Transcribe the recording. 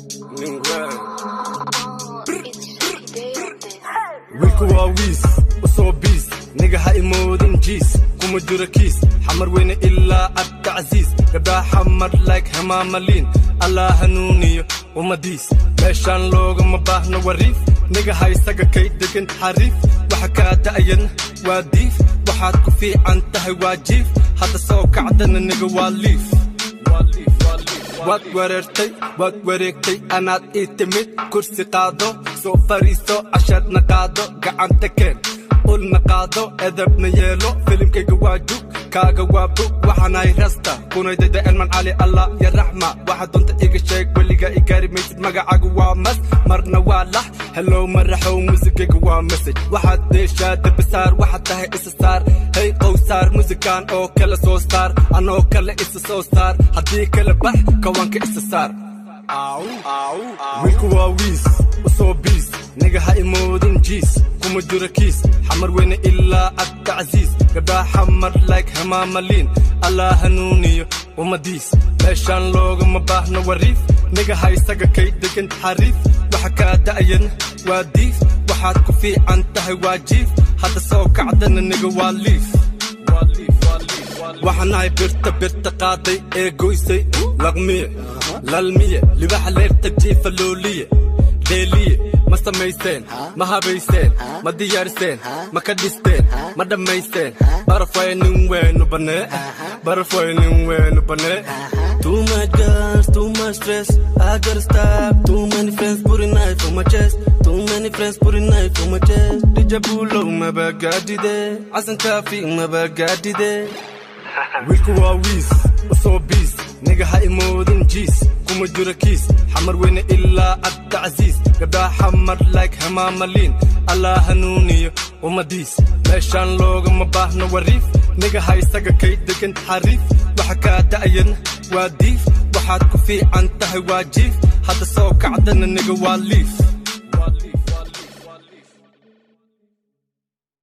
Nin weyn. It's Shaki Day on this. Wiilku waa wiis usoo biis, nigga, ha imoodin jiis, kuma jiro kiis. Xamar weyne ilaa Cabdicasiis, gabdhaha Xamar like hamaamaliin. Allah hanuuniyo ummadiis, meeshaan loogama baahno wariif. Nigga, ha isaga kay degan xariif, waxa kaa da'yan waa diif. Waxaad ku fiican tahay waa jiif, hadda soo kacdana, nigga, waa liif. Waad wareertay, waad wareegtay, anaad ii timid. Kursi qaado, soo fariiso, casharna qaado, gacanta keen, ulna qaado, edabna yeelo. Filimkayga waa jug, kaaga waa bug. Waxaanahay rasta kunaydayda Elman Cali, Allah ya raxma. Waxaad doonta iga sheeg, weliga i gaari maysid. Magacaagu waa mas, marna waa lax. Hellow maraxow, musigayga waa message. Waxaad deeshaa darbisaar, waxaad tahay isa saar. Hey qowsaar, musikaan oo kale soo saar, anoo kale isa soo saar. Haddii kale bax, kawaanka isa saar. Wiilku waa wiis usoo biis, nigga, ha imoodin jiis, kuma jiro kiis. Xamar weyne ilaa Cabdicasiis, gabdhaha Xamar like hamaamaliin. Allah hanuuniyo ummadiis, meeshaan loogama baahno wariif. Nigga, ha isaga kay degan xariif, waxa kaa da'yan waa diif. Waxaad ku fiican tahay waa jiif, hadda soo kacdana, nigga, waa liif. Waxaan ahay birta birta qaaday ee goysay laqmiye lalmiye, libaxa leerta jiifa looliye dheeliye. Ma samaysteen? Ma habaysteen? Ma diyaariseen? Ma ka dhisteen? Ma dhammaysteen? Barafay nin weynu banee, barafay nin weynu banee. Too much guns, too much stress. I gotta stop. Too many friends putting knife on my chest. Too many friends putting knife on my chest. DJ Bulo, mabagadide. Xasan Kaafi, mabagadide. Wiilku waa wiis usoo biis, nigga, ha imoodin jiis, kuma jiro kiis. Xamar weyne ilaa Cabdicasiis, gabdhaha Xamar like hamaamaliin. Allah hanuuniyo ummadiis, meeshaan loogama baahno wariif. Nigga, ha isaga kay degan xariif, waxa kaa da'yan waa diif. Waxaad ku fiican tahay waa jiif, hadda soo kacdana, nigga, waa liif.